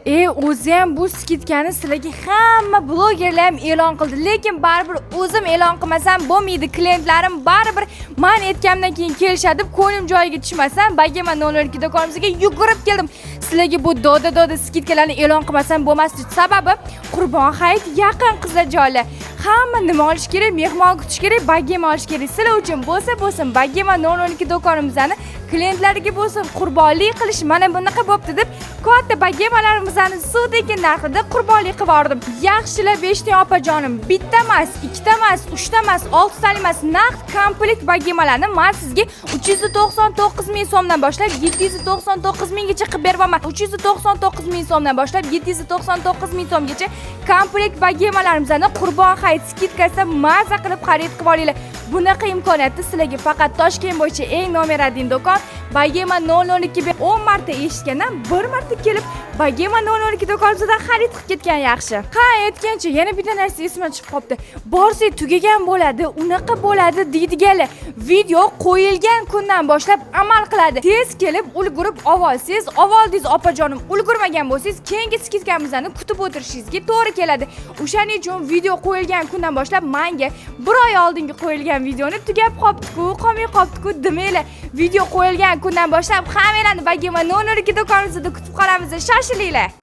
O'zi ham bu скидка ni sizlarga hamma blogerlar ham e'lon qildi, lekin baribir o'zim e'lon qilmasam bo'lmaydi. Klientlarim baribir man aytganimdan keyin kelishadi deb ko'nglim joyiga tushmasam, Bogema 002 do'konimizga yugurib keldim. Sizlarga bu doda doda скидка larni e'lon qilmasam bo'lmasdi. Sababi Qurbon hayit yaqin, qizlarjonlar. Hamma nima olish kerak? Mehmon kutish kerak, Bogema olish kerak. Sizlar uchun bo'lsa bo'lsin, Bogema 012 do'konimizni klientlariga bo'lsin, qurbonlik qilish mana bunaqa bo'pti deb katta bogemalarimizni suvdagi narxida qurbonlik qilib yubordim. Yaxshilab eshiting, opajonim, bitta emas, ikkita emas, uchta emas, oltitalik emas, naqd komplekt bogemalarni man sizga 399 ming so'mdan boshlab 799 minggacha qilib beryapman. 399 ming so'mdan boshlab 799 ming so'mgacha komplekt bogemalarimizni Qurbon hayit скидка sida maza qilib xarid qilib olinglar. Bunaqa imkoniyatni sizlarga faqat Toshkent bo'yicha eng номер 1 do'kon Bogema 002. 10 marta eshitgandan bir marta kelib Bogema 002 do'konimizdan xarid qilib ketgan yaxshi. Ha, aytgancha, yana bitta narsa esimdan chiqib qolibdi. Borsak tugagan bo'ladi, unaqa bo'ladi deydiganlar, video qo'yilgan kundan boshlab amal qiladi. Tez kelib ulgurib olsangiz oldingiz, opajonim, ulgurmagan bo'lsangiz, keyingi скидка mizni kutib o'tirishingizga to'g'ri keladi. O'shaning uchun video qo'yilgan kundan boshlab manga bir oy oldingi qo'yilgan videoni tugab qolibdi-ku, qolmay qolibdi-ku demanglar. Video qo'yilgan kundan boshlab hammanglarni Bogema 002 do'konimizda kutib qolamiz. Shoshilinglar.